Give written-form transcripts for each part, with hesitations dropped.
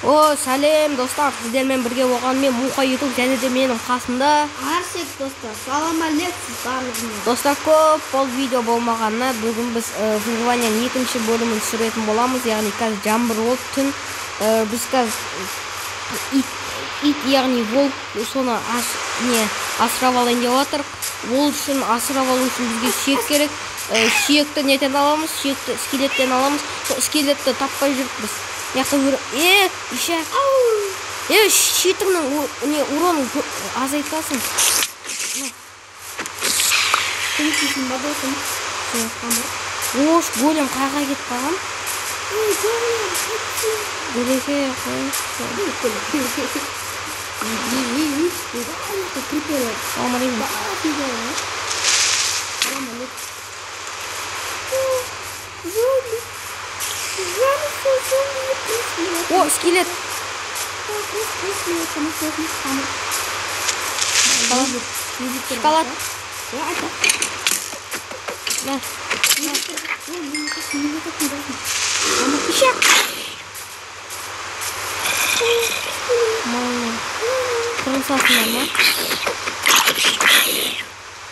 О, сәлем достар, сіздермен бірге болған мен Муха Ютуб және де менің қасымда Арсек достар. Салам алейкум барлығына. Достар, көп бұл видео болмағанына бүгін біз выживанияның екінші бөлімін түсіретін боламыз. Яғни қазір жаңбыр болып түн, біз қазір ит, яғни волк, соны асырап алайын деп жатырық. Ол үшін асырап алу үшін бізге сүйек керек. Сүйекті неден аламыз? Сүйекті скелеттен аламыз. Сол скелетті таппай жүріп біз. Еще. Щитіңнің уронын азайтасың. Көмектесін ба досым? Ош, голем қайға кетіп қалған? Ой, голем, қайтсын. Големге қойшы. Салам алейкум. Салам алейкум. Зомби. О, скелет. Шоколад. На. Еще. Қырылысасыңдар ма?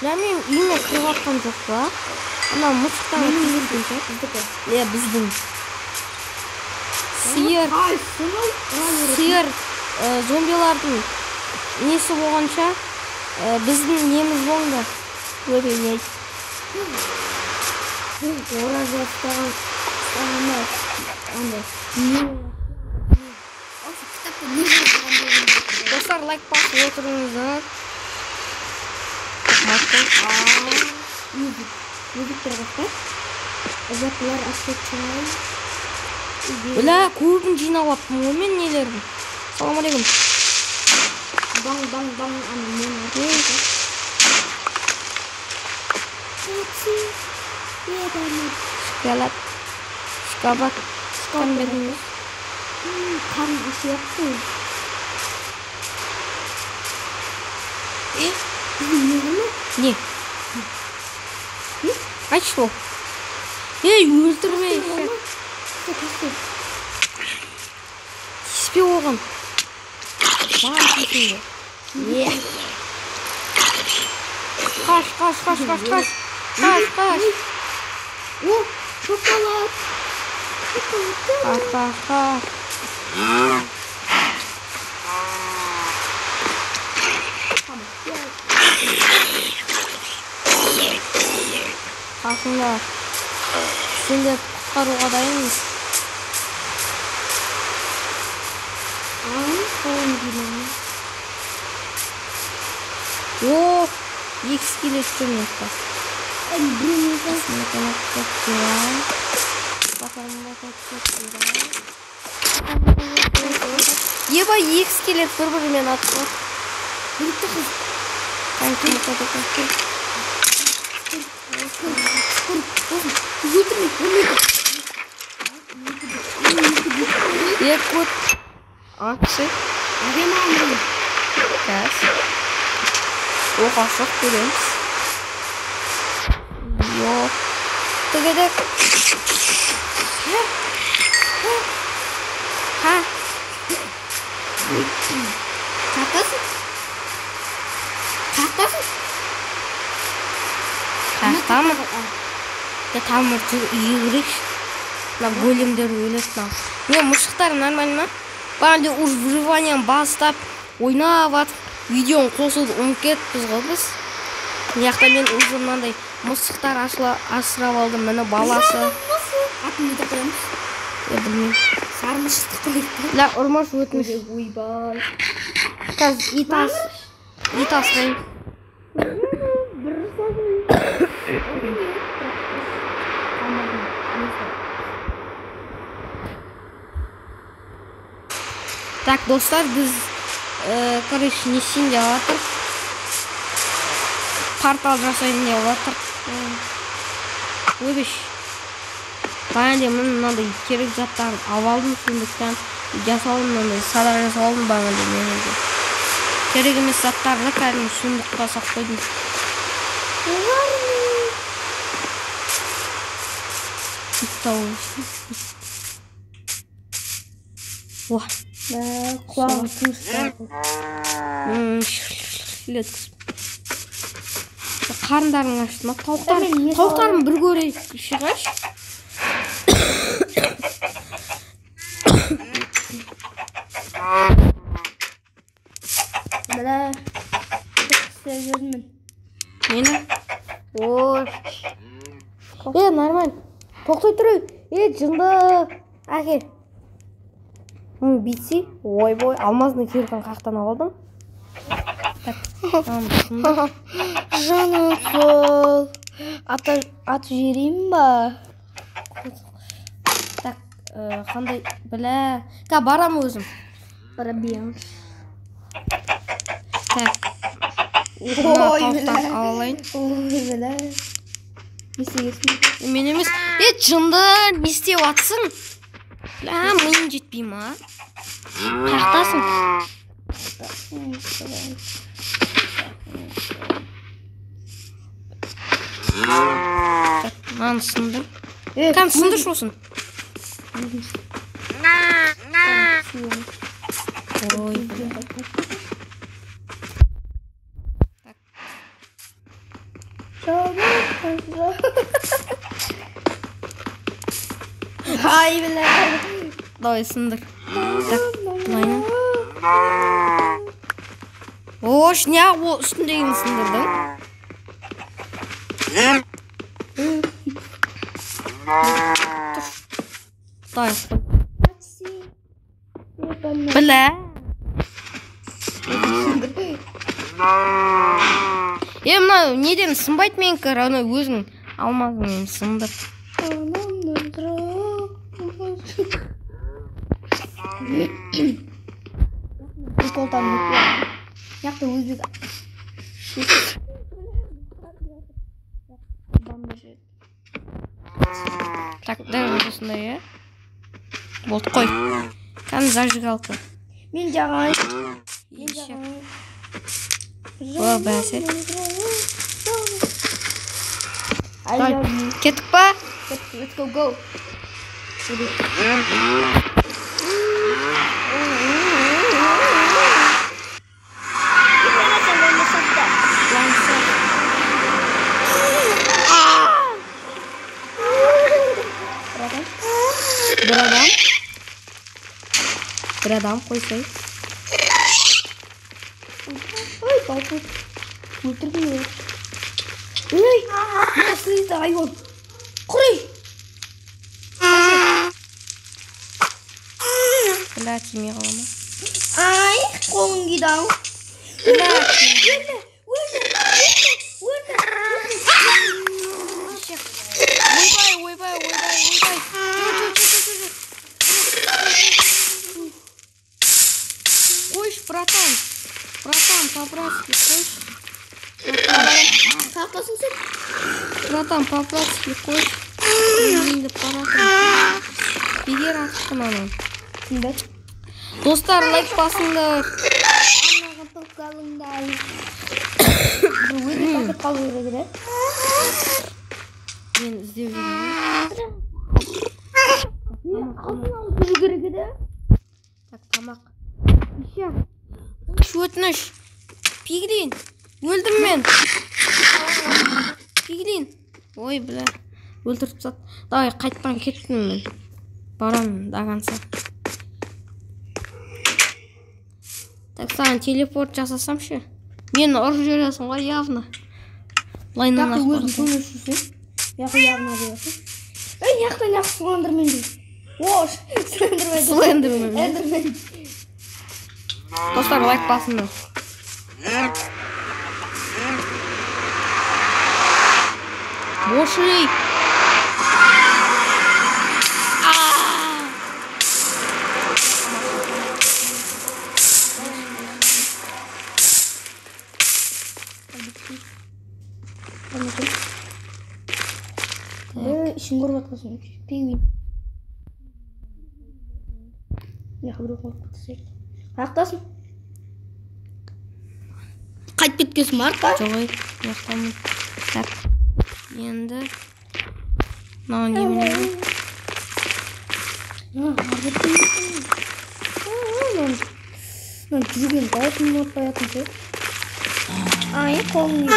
Бля, мен үйіме кіріп жатқан жоқ па? Ана мысықтан тиіспейді. Біздікі. Иә, біздің. Сиыр. Сиыр зомбилардың несі болғанша біздің неміз болыңдар. Өлең. Ораза ұстаған андай. Осы кітапта не жазылған деген. Достар, лайк басып отырыңыздар. Музык. Музыктар қақта. Ұзақлар ашты чай. Бля, көбін жинап алыппын ғой мен нелерін. Салам алейкум. Даң, даң, даң, ана мен Шоколад. Шоколад. Шоколад бердіңіз. Қарным ашып қой. Біздің не ғана? Не? Айтшы ол. Ей, өлтірме. Тиіспе оған. Маған тиісіңдер. Қаш, қаш, қаш, қаш, қаш. Қаш, қаш. О, шоколад. Қаш, қаш, қаш. Қашыңдар. Сендер құтқаруға дайынбыз. О, екі скелет жүр мына жақта. Еба, екі скелет бір-бірімен атысып. Екі атсы. Қазір. Оқ ашық көреміз. Йо. Тігідік. Ха. Қақтасың? Қақтасың? Қақтамын. Тамыр үйірекші. Мына големдер өледі мына. Не, мысықтар нормально ма? Бағана уж выживаниені бастап ойнап атып видеоны қосуды ұмытып кетіппіз ғой біз. Мына жақта мен уже мынандай мысықтар асырап алдым. Міне баласы. Атын не деп қоямыз? Я білмеймін. Сары мысықты қояйық. Ля, ұрмашы өтініш. Ойбай. Қазір ит асыраймын. Бір Так, достар, біз, короче, не істейін деп жатыр. Портал жасайын деп жатыр. Ойбеш. Бағана мен мынандай керек заттарын алып алдым, сондықтан жасалдым, мынандай садақ жасап алдым бағана мен енді. Керек емес заттарды кәдімгі сундукқа салып қойдым. Ит тауып. О. Құлағым тынышталды. Еткізіп. Қарындарың ашты ма? Тауықтарым бір көрейік шығаш. Бля, істеп жүрмін. Нені? Ой. Нормально. Тоқтай тұр. Жынды. Әке. Бүйтсе, ойбой, алмаздың кердің қақтан алдым. Так, жаным сол. Ат жіберейін ба? Так, қандай, бля. Ка, барам өзім. Бара береміз. Так. Ой, бля. Алайын. Ой, бля. Не істегенсің? Мен емес. Жынды, не істеп атсың? Бля, миым жетпей ма? Қаяқтасың? Так, мынаны сындыр. Кән, сындыршы осын. Ой, бля. Так. Ай, бля. Давай, сындыр. Так, былайынан. Ош, неғып ол үстіндегіні сындырдың? Тұр. Давай, қой. Бля. Мынау неден сынбайды менікі, ана өзің алмазыңмен сындыр. Так, дәл осындай, иә? Болды, қой. Кәні зажигалка. Мен жағайын. О, бәсе. Кеттік па? Let's go, go. Бір адам. Бір адам қойсай. Ой, балқып. Өлтірдім. Ой, nasıl айуан. Құрый. Бля, тимей қала ма? Ай, қолың киді ау. Бля, өлді, өлді, өлді, өлді. Ойбай, ойбай, ойбай, ойбай. Жүр. Қойш, братан. Братан, по-братски, қойш. Қаяқтасың сен? Братан, по-братски, қойш. Өлейін деп баратырмын. Бегер аттым анан. Кімді? Достар, лайк басыңдар. Анаға тоқалыңдар. Бір өзі пакет қалу керек еді. Мен іздеп жүрмін. Алтын алып жүру керек еді. Так, тамақ. Өтініш. Пиглин. Өлдім мен. Пиглин. Ой, бля. Өлтіріп тастады. Давай, қайтадан кеттім мен. Барамын до конца. Так, саған телепорт жасасам ше. Мені ұрып жібересің ғой, явно. Былайынан Яқты ақ өзің барасың. көмір жүрсең. Яқты явно дегенсің. Ей, яқты яқты Слендермен жүр. О, Слендермен. Слендермен. Эндермен. Достар, лайк басыңдар. Боши! Ішін көріп жатқансың. Пингвин. Яқты біреу қорқып кетсе. Қаяқтасың? Қайтып кеткенсің ба артқа? Жоқ, ой, жақтамын. Так, енді мынау немене? Жүрген дауысын ұнатпай жатырмын ше. Ай, қолым.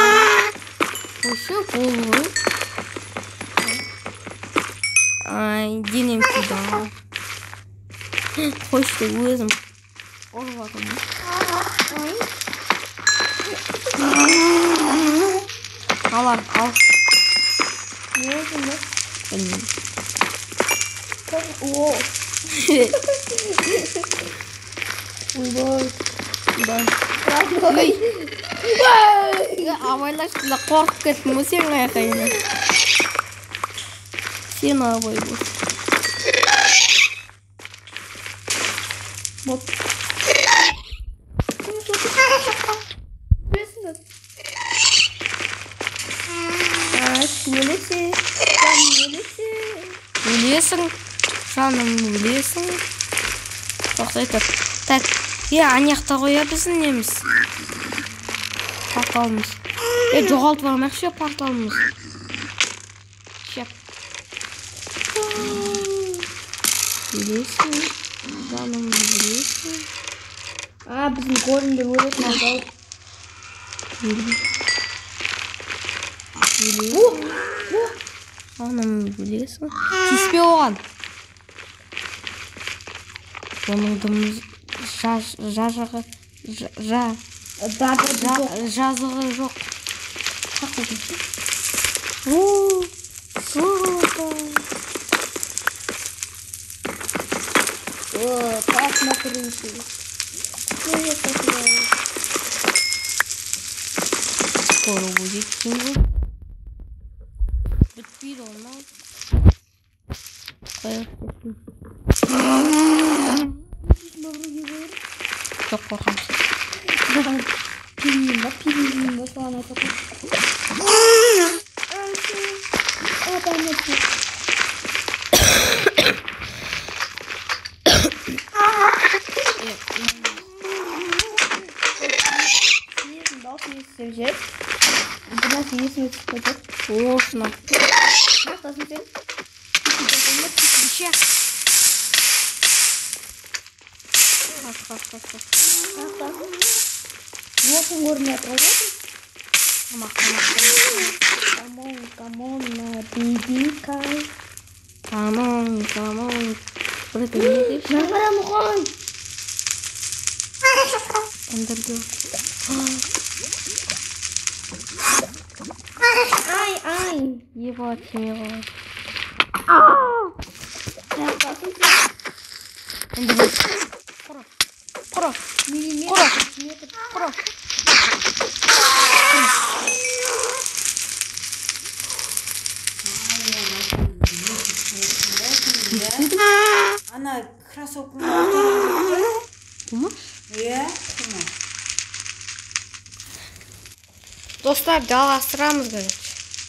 Қойшы, қолым. Ай, денем күйді. Қойшы, өзім ұрып жатырмын. Ай. Алар, ал. Не өзім ба? Білмеймін. О. Ойбай. Ойбай. Абайлашы, қорқып кеттім ғой сенің айқайыңнан. Сен абай бол. Вот. Өлесің. Өлесің, жаным, өлесің. Тоқтай тұр. Так, ана жақта қоя біздің неміз. Порталымыз. Жоғалтып алмайықшы порталымыз. Шеп. Өлесің, жаным, өлесің. А, біздің големдер өлетін алды. Өлесің. Жаным, өлесің. Тиіспе оған. Оның дымыз жазығы жоқ. О, посмотрите. Скоро будет кино. Бітпейді ол мынау. Жоқ, қорқамыз. Пингвин ба, пингвин ба, соған айтып. Бір нәрсе есіме түсіп кетеді. Осыны. Жақтасың сен? Ше. Қаш, қаш, қаш, қаш. Жақтасың? Отын көрмей жатыр ғой. Тамақ, тамақ. Come on, come on, бибикай. Come on, come on. Бір не деп? Мына мұқан. Эндерге. Ай, ай. Еба, тиме қалады. Жақтасың сен? Эндерге. Құра. Құра. Құра. Құра. Ана кроссовканы Құма? Иә, құма. Достар, жалғастырамыз, короче.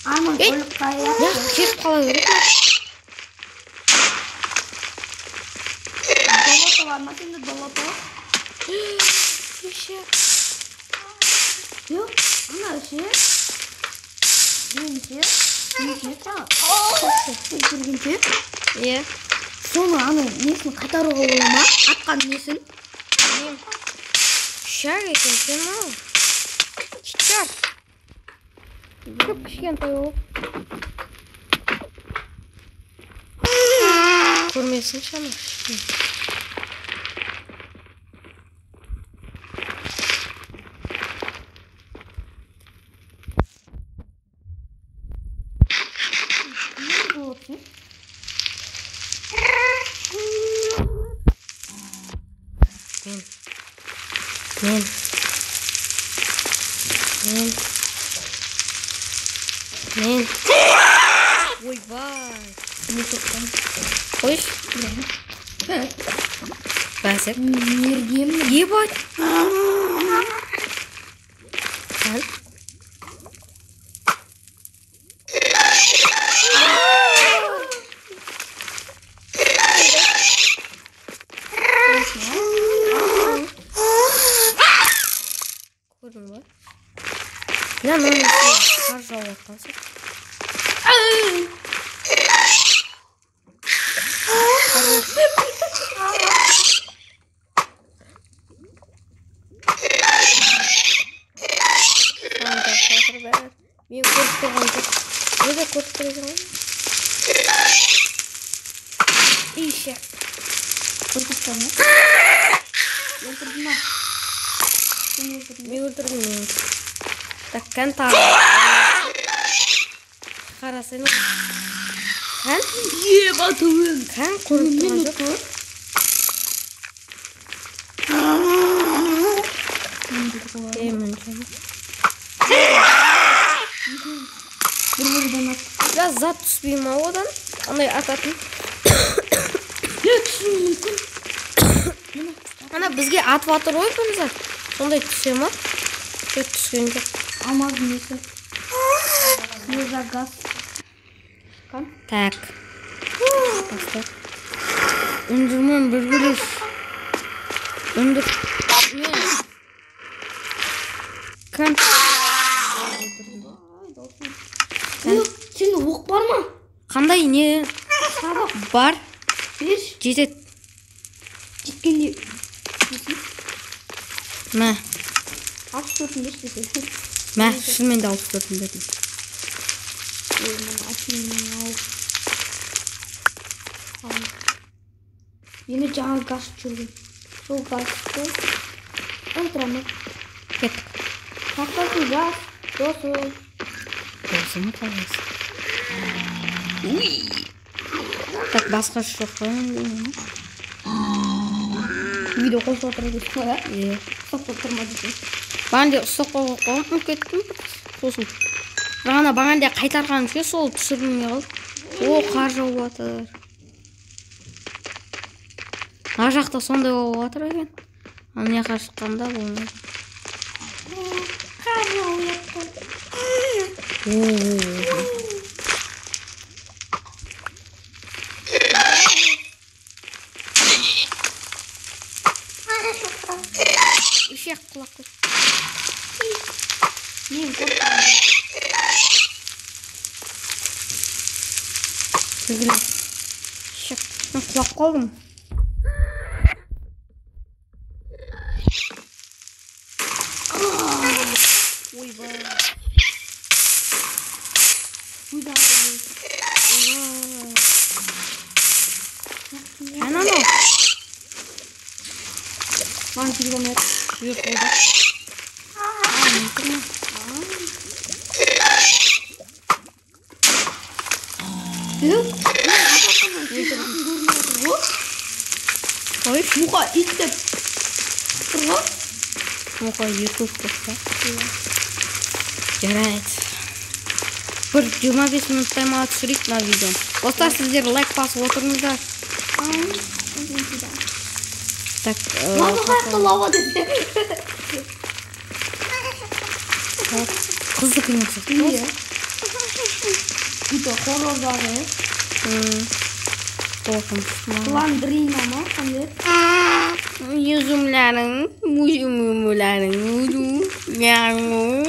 Арман өліп қалады. Кетіп қала береді. Долото бар ма сенде, долото? Ешек. Жоқ, ана ше. Мен ше. Мен ше. Жүргенше. Иә. Соны ана несін қайтаруға бола ма? Атқан несін? Білмеймін. Шар екен сен ау. Шар. Көп кішкентай болып. Көрмесін шама. Мен. Мен. Мен. Ойбай. Не тоқтам. Қойшы. Бәсіп. Мергенмін. Ебать. Әл. Көрдің ба? Мына мына қар жауып жатқан сияқты. көріп тұр екен ғой. Ишек. Өлтіріп ма? Өлтірдің ма? Сен өлтірдің. Мен өлтірдім, мен өлтірдім. Так, кән тағы. Қарасайын. Кән? Еба төбем. Кән көріп тұрған жоқ. Е, міне. Бір-бірден ат. Biraz зат түспей ма одан? Андай ататын. Не түсуі мүмкін? Ана бізге атып атыр ғой бір зат. Сондай түсе ма? Жоқ, түскен жоқ. Алмаздың несі? Слеза газ. Кан? Так. Баста. Үндірмен бір күрес. Үндір. Кән. Сенде оқ бар ма? Қандай не? Сабақ. Бар. Берші. Жетеді. Жеткенде. Мә. 64-ін берші десе. Мә, шынымен де 64-ін бердім. Ой, мына әкемнің алып. Енді жаңа газ жүрген. Сол газды өлтіремін. Кеттік. Сақтасын газ, досым. Досым қалайсың? Уй. Так, басқа жоқ қой. Видео қосып отыр дейсің ғой, Е. Ұстап тұрма дейсің. Бағанде ұстап қойып қойып кеттім. Сосын бағана бағанде қайтарғаным ше, сол түсірілмей қалды. О, қар жауып жатыр. Ар жақта сондай болып жатыр екен. Ал мына жаққа шыққанда болмайды. Қар жауып жатыр. О. Ишек құлап кетті. Мен қорқамын. Жүгіре. Ишек. Мен құлап қалдым. Ойбай. Кән анау. Маған телефон бер. Бер қолда. Ой, Мұқа ит деп тұр ғой. Мұқа ютуб деп па? Жарайды. Бір 25 минуттай ма түсірейік мына видеоны. Достар, сіздер лайк басып отырыңыздар. Так, Лава қаяқта лава десе. Қыздікіне ұқсайды. Иә. Видео хоррордағы. Қорқынышты ма? Сландрина ма қандай? Yüzümlerin, yüzümlerin, yüzümlerin.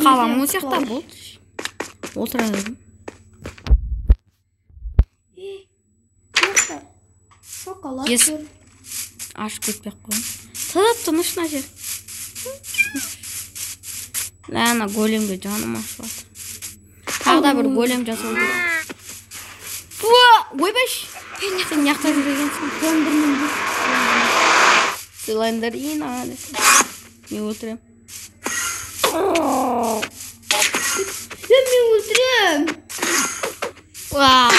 Қалам ол жақта болды. Отыра бердім. Шоколад. Есік ашып кетпей ақ қояйын. Тып-тыныш мына жер. Ана големге жаным ашып жатыр. Тағы да бір голем жасау керек. Ойбай! Сен мына жақта жүр екенсің. Слендерина десең. Мен өлтіремін. Мен өлтірем. Уа!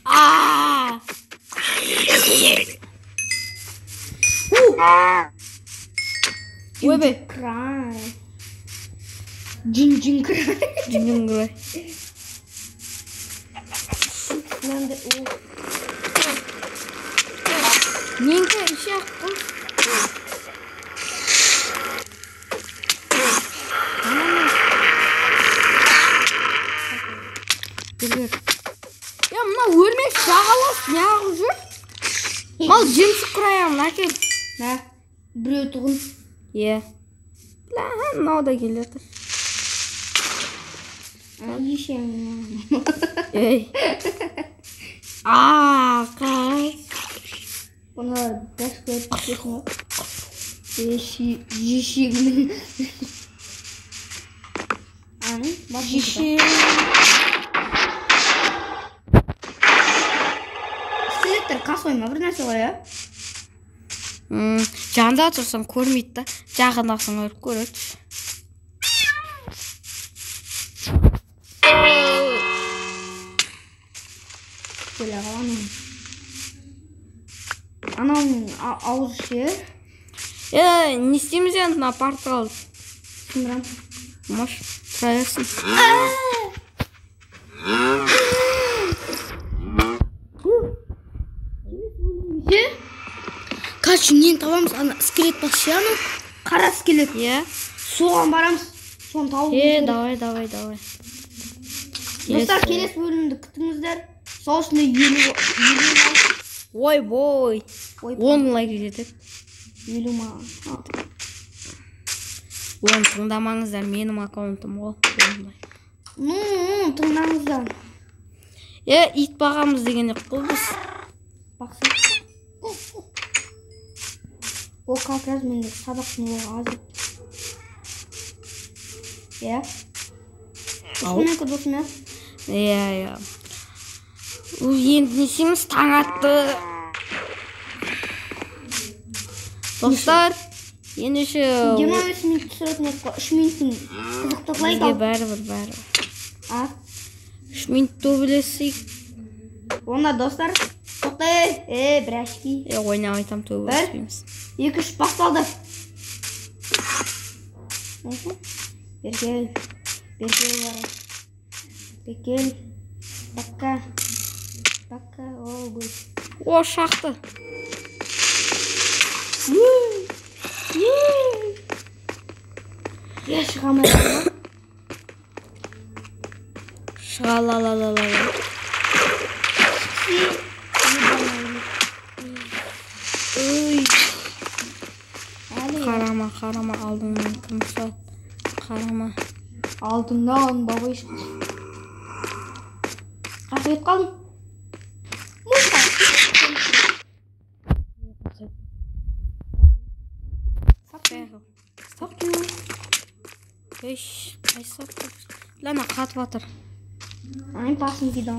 А! Ойбай! Край. Джин-джин край. Джин-джин край. Менікі ішек қой. Мал неғып жүр? Мал жемшік құраямын, әкел. Мә, біреу тұғын. Е. Мынау да келеді. Ешең. Ей. А, қай. Бұны бәс көріп кетесің ғой. Ешегінің. Аны, Ешең. Скелеттер косой ма, бір нәрсе ғой, ә? Жанда тұрсаң көрмейді да, жақындақсаң өліп көреді. Келе қаламын. Анауның ауызы ше? Не істейміз енді, мына портал? Сындырам. Маш, тұра берсін. Короче, нені табамыз? Ана скелет бар ше, анау? Қара скелет. Иә. Соған барамыз. Соны тауып. Давай, давай, давай. Достар, келесі бөлімді күтіңіздер. Сол үшін де 50 лайк. Ой, бой. 10 лайк жетеді. 50 ма? Оны тыңдамаңыздар, менің аккаунтым ғой. 10 лайк. Ну, тыңдаңыздар. Ит бағамыз деген ек қой біз. Бақса. О, как раз менде садақтың оғы аз. Иә. Досым, досым, иә? Иә, иә. Енді не істейміз? Таң атты. Достар, ендеше 25 минут түсіретін едік қой. 3 минуттың қызықтық лайк бізге ал. Бәрібір, бәрібір. А? 3 минут төбелесейік. Онда достар, тоқтай. Бір очки. Ойнап айтам, төбелеспейміз. 2, 3 басталды. Бергел. Бергел бар. Бергел. Баққа. Баққа. О, гүл. О, шақты. Я шыға алмай қалдым. Шыға ла ла ла ла. Ой. Қарама, қарама, алдыңнан кім шығады? Қарама. Алдыңнан бабай шықты. Қашып кетіп қалдым. Стоп. Еш, қайсы сап? Лана қатып жатыр. Ай, басым тиді.